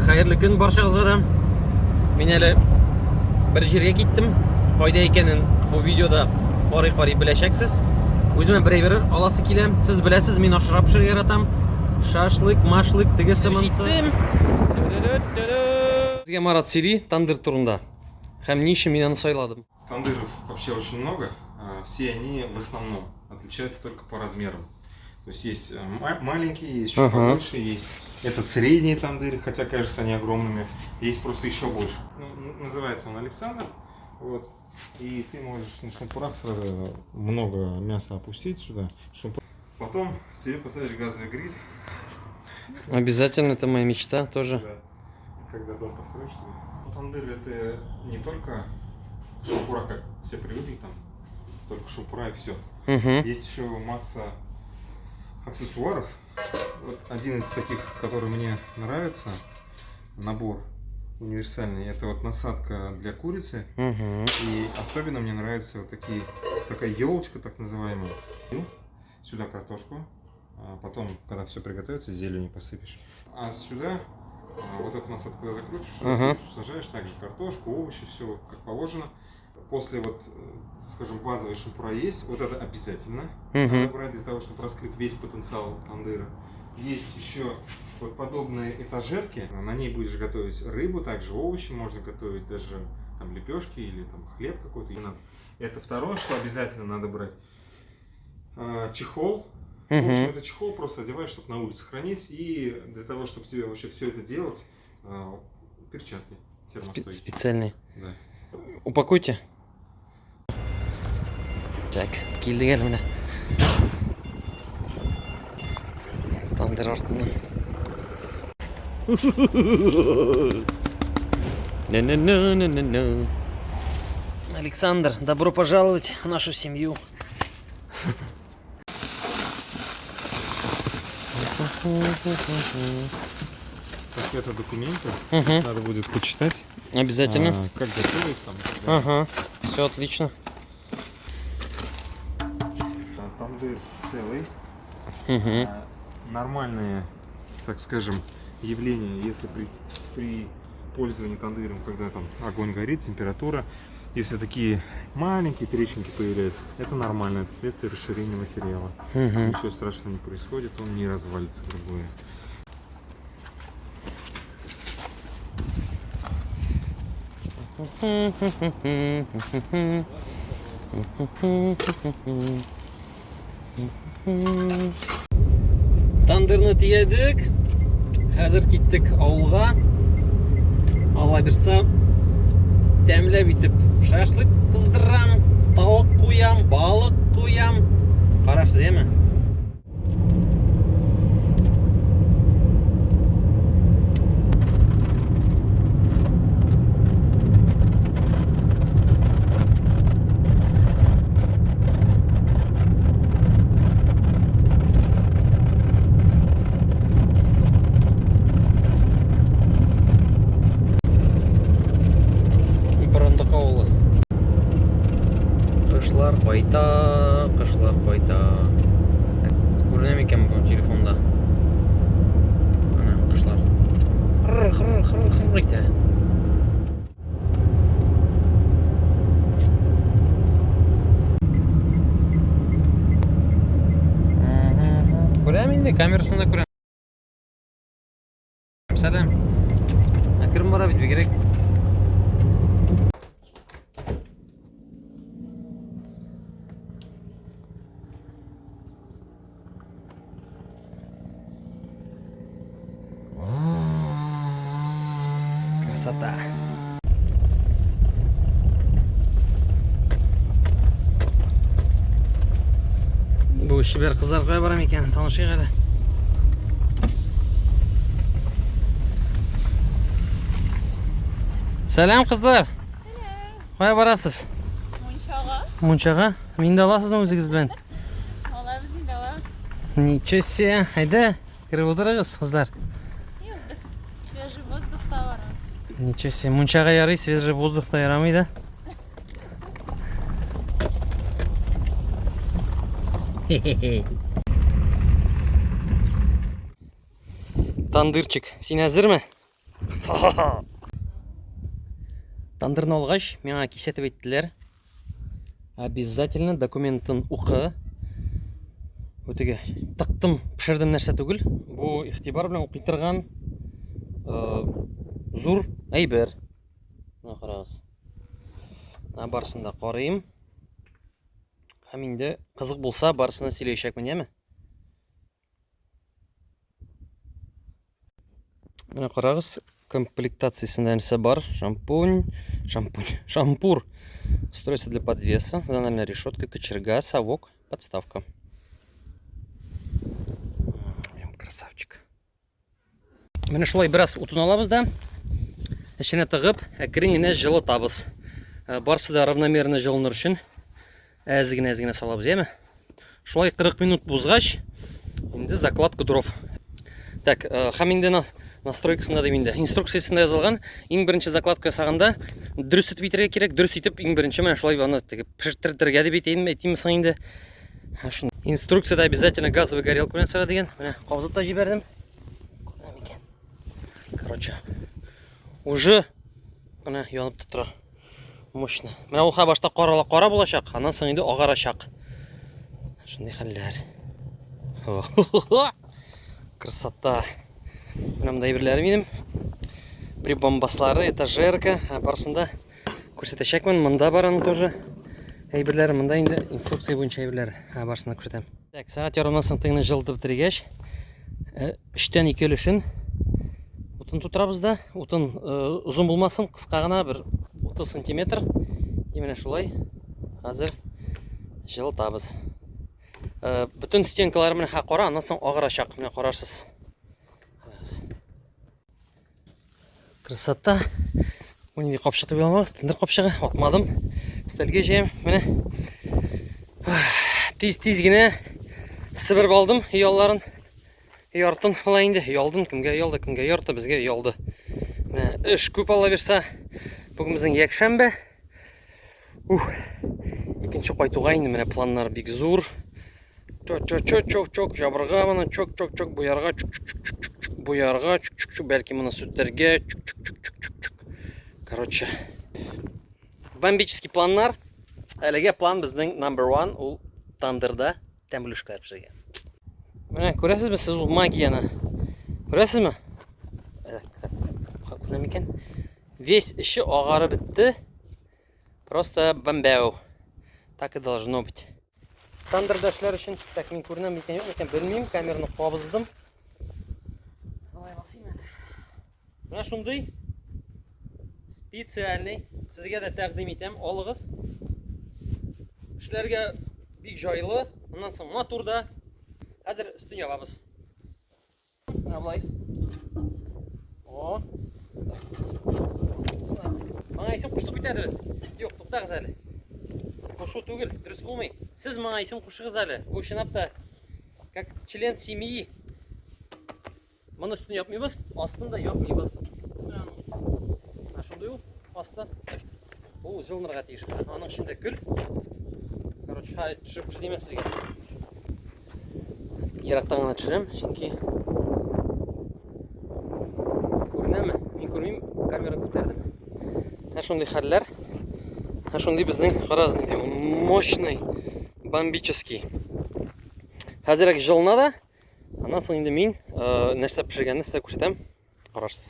Хәерле көн барчагызга да. Мин әле бер җиргә киттем. Кайда икәнен бу видеода карый-карый беләчәксез. Үземә бер әйбер аласы килә. Сез беләсез, мин ашарга пешерергә яратам. Шашлык, машлык, тегесе монысы. Сезгә Марат сөйли тандыр турында. Һәм ни өчен мин аны сайладым. Тандыров вообще очень много. Все они в основном отличаются только по размерам. То есть есть маленькие, есть чуть побольше, есть это средние тандыры, хотя кажется они огромными, есть просто еще больше. Ну, называется он Александр. Вот. И ты можешь на шампурах сразу много мяса опустить сюда. Шампур... Потом себе поставишь газовый гриль. Обязательно, это моя мечта тоже. Да. Когда дом построишь себе. Тандыр это не только шампура, как все привыкли там, только шампура и все. Есть еще масса аксессуаров. Вот один из таких, который мне нравится, набор универсальный, это вот насадка для курицы. И особенно мне нравятся вот такие, такая елочка так называемая. Сюда картошку, а потом, когда все приготовится, зеленью посыпешь. А сюда вот эту насадку когда закрутишь, сюда курицу сажаешь, также картошку, овощи, все как положено. После вот, скажем, базовой шампура есть, вот это обязательно надо брать для того, чтобы раскрыть весь потенциал тандыра. Есть еще вот подобные этажерки, на ней будешь готовить рыбу, также овощи, можно готовить даже там лепешки или там хлеб какой-то. Это второе, что обязательно надо брать. Чехол. В общем, это чехол просто одеваешь, чтобы на улице хранить, и для того, чтобы тебе вообще все это делать, перчатки термостойкие. Специальные. Да. Упакуйте. Так, килдек әле менә. Тандыр артыннан. На-на-на-на-на-на. Александр, добро пожаловать в нашу семью. Так, это документы. Мгм. Надо будет почитать. Обязательно. Как готовить там и так далее. Ага, все отлично. Тандыр целый. Мгм. Нормальные, так скажем, явления, если при пользовании тандыром, когда там огонь горит, температура, если такие маленькие трещинки появляются, это нормально, это следствие расширения материала. Мгм. Ничего страшного не происходит, он не развалится, грубо говоря. Тандырны төядек. Хәзер киттек авылга. Алла бирса, тәмләп итеп шашлык кыздырам, тавык куям, балык куям. Карарсыз, әйме? Борындык авылы. Кышлар кайта, кышлар кайта. Так, күренә микән бу телефонда? Әнә кышлар. Хыр, хыр, хыр, хыр итә. Күрәм инде, камерасында күрәм. Сәлам. Әкрен бара бит бигрәк. Красота. Бу чибәр кызлар кая бара микән? Танышыйк әле. Сәлам, кызлар. Кая барасыз? Мунчага. Мунчага? Мине дә аласызмы үзегез белән? Алабыз инде, алабыз. Ничего себе. Әйдә, кереп утырыгыз, кызлар. Юк, без свежий воздухта барабыз. Ничего себе. Мунчага ярый, свежий воздухта ярамый да. Тандырчик, син әзерме? Тандырны алгач, миңа кисәтеп әйттеләр. Обязательно документын укы. Бу теге тыктым, пешердем нәрсә түгел. Бу игътибар белән укый торган э, зур әйбер. Менә карагыз. Менә барысын да карыйм. Һәм инде кызык булса, барысын да сөйләячәкмен, яме? Менә карагыз, комплектациясендә нәрсә бар? Шампунь, шампунь, шампур. Устройство для подвеса, зональная решетка, кочерга, совок, подставка. Прям красавчик. Менә шулай бераз утын алабыз да, эченә тыгып, әкрен генә җылытабыз. Э, барысы да равномерно җылыныр өчен әз генә әз генә салабыз, яме? Шулай 40 минут узгач, инде закладка дров. Так, э, һәм инде на настройкасында дип инде, инструкциясендә язылган, иң беренче закладка ясаганда дөрес итеп итәргә кирәк, дөрес итеп иң беренче менә шулай аны теге пешертергә дип әйтәйем, әйтимме соң инде. Инструкцияда обязательно газовый горелка белән сыра дигән. Менә кабызып та җибәрдем. Күренә микән? Короче, уже менә янып та тора. Мощно. Менә ул башта карала кара булачак, аннан соң инде агарачак. Шундый хәлләр. Красота. Менә монда әйберләре минем. Прибамбаслары, этажерка, барысын да күрсәтәчәкмен. Монда бар аның тоже әйберләре. Монда инде инструкция буенча әйберләр. Барысын да күрсәтәм. Так, сәгать ярымнан соң тегене җылытып бетергәч, өчтән ике өлешен утын тутырабыз да, утын озын булмасын, кыска гына бер 30 сантиметр. И менә шулай хәзер җылытабыз. Бөтен стенкалары менә кара, аннан соң агарачак, менә карарсыз. Красота. Бу нинди капчык дип уйламагыз, тендер капчыгы, атмадым. Өстәлгә җәям. Менә тиз-тиз генә себереп алдым ялларын. Яртын була инде. Ялдым, кемгә ялды, кемгә ярты, безгә ялды. Менә эш күп алла бирса. Бүген безнең якшәмбе. Ух. Икенче кайтуга инде менә планнар бик зур. Чок-чок-чок-чок, жабырга моны, чок-чок-чок, буярга, чок-чок-чок-чок, буярга, чок-чок-чок, бәлки моны сүтәргә, чок-чок-чок-чок-чок. Короче, бомбический планнар. Әлегә план безнең number one, ул тандырда тәмлүшкәләр пешерергә. Менә күрәсезме сез ул магияне? Күрәсезме? Күренә микән? Весь эче агарып бетте. Просто бомбяу. Так и должно быть. Тандырда эшләр өчен, так мин күренәм микән, юк микән, белмим, камераны кабыздым. Менә шундый специальный, сезгә дә тәкъдим итәм, алыгыз. Эшләргә бик җайлы, аннан соң матур да. Хәзер өстен ябабыз. Менә болай. О. Моңа исем куштык бит әле без. Юк, туктагыз әле. Кушу түгел, дөрес булмый. Сез моңа исем кушыгыз әле. Бу чынлап та как член семьи. Моны өстен япмыйбыз, астын да япмыйбыз. Менә шундый ул асты. Ул җылынырга тиеш. Аның эчендә көл. Короче, төшереп төшерим сезгә. Ерактан гына төшерәм, чөнки күренәме? Мин күрмим, камера күтәрдем. Менә шундый хәлләр. Менә шундый безнең карагыз нинди мощный, бомбический. Хәзерәк җылына да, аннан соң инде мин э, нәрсә пешергәнне сезгә күрсәтәм. Карарсыз.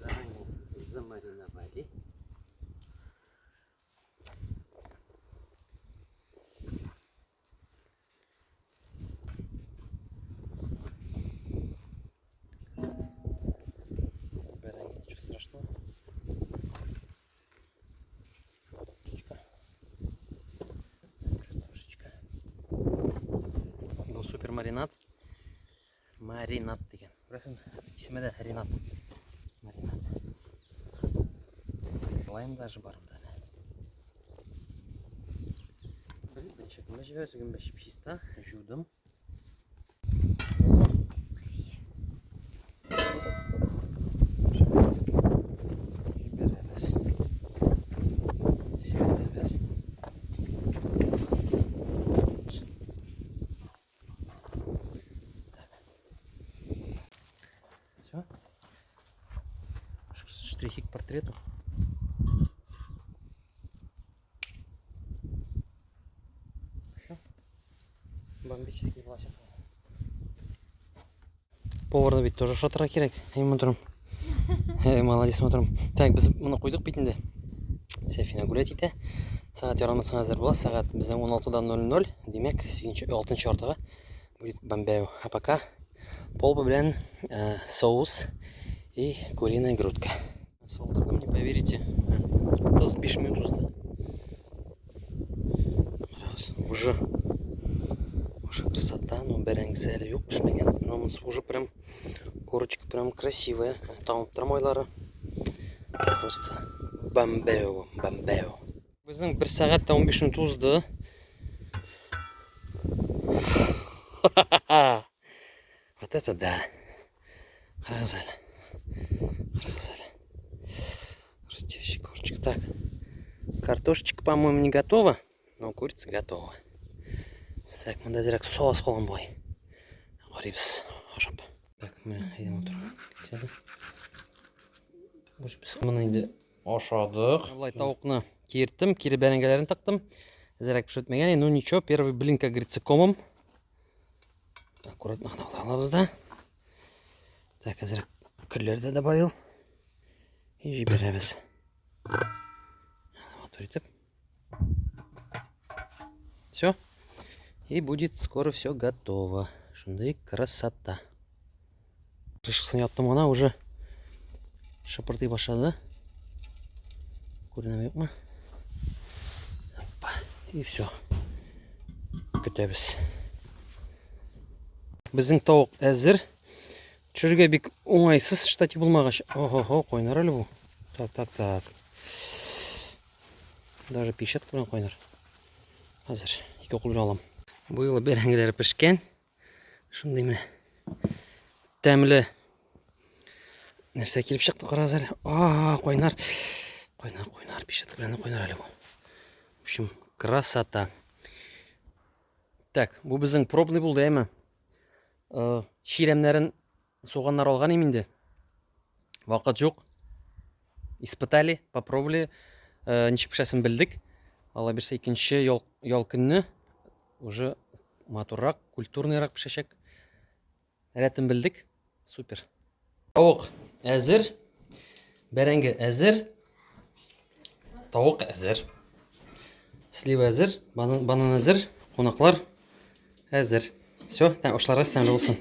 Заранее замариновали. Бәрәңге, ничего страшного. Картошечка. Бу супер маринад. Маринад дигән. Күрәсеңме? Исеме дә Ринат. Маринад. Лайм даже бар монда. Беренче гөмбә җибәрәсе, гөмбә чип-чиста, жудым. Җибәрәбез. Җибәрәбез. портрету. Все. Бомбический булачак. Поварны бит тоже ашатырга кирәк. Әй, матурым. Әй, молодец, матурым. Так, без моны куйдык бит инде. Сәфинә гулять итә. Сәгать ярымнан соң әзер була. Сәгать безнең 16:00. Димәк, 8 6 яртыга будет бомбео. А пока полба белән э, соус и куриная грудка. Салдырдым, не поверите. 35 минут узды. Раз, уже уже красота, но бәрәңгесе әле юк пешмәгән. Но монысы уже прям корочка прям красивая. Тамып тора майлары. Просто бомбео, бомбео. Безнең 1 сәгать тә 15 минут узды. Вот это да. Карагыз әле. Карагыз әле. Хрустящий корочка. Так. Картошечка, по-моему, не готова, но курица готова. Так, монда әзрәк соус калган бугай. Карыйбыз, ашап. Так, менә әйдә матур. Китәде. Уже без моны инде ашадык. Болай тавыкны киерттем, кире бәрәңгеләрен тыктым. Әзрәк пешеп бетмәгән, ну ничего, первый блин, как говорится, комом. Аккуратно гына ала алабыз да. Так, әзрәк көлләр дә добавил. И җибәрәбез. Матур итеп. Все. И будет скоро все готово. Шундый красота. Крышкасын яптым гына уже шыпырдый башлады. Күренәме юкмы? Опа. И все. Көтәбез. Безнең тавык әзер. Төшерергә бик уңайсыз штатив булмагач. Ого-го, кайнар әле бу. Так, так, так. Даже перчатка белән кайнар. Хәзер ике кул белән алам. Бу юлы бәрәңгеләр пешкән. Шундый менә тәмле нәрсә килеп чыкты, карагыз әле. А, кайнар. Кайнар, кайнар, перчатка белән кайнар әле бу. В общем, красота. Так, бу безнең пробный булды, әйме? Э, чирәмнәрен суганнар алган идем инде. Вакыт юк. Испытали, попробовали. Э, ничек пешәсен белдек. Алла бирсә, икенче ял, ял көнне уже матуррак, культурныйрак пешәчәк. Рәтен белдек. Супер. Тавык әзер. Бәрәңге әзер. Тавык әзер. Слива әзер, банан, банан әзер, кунаклар әзер. Все, ашларыгыз тәмле булсын.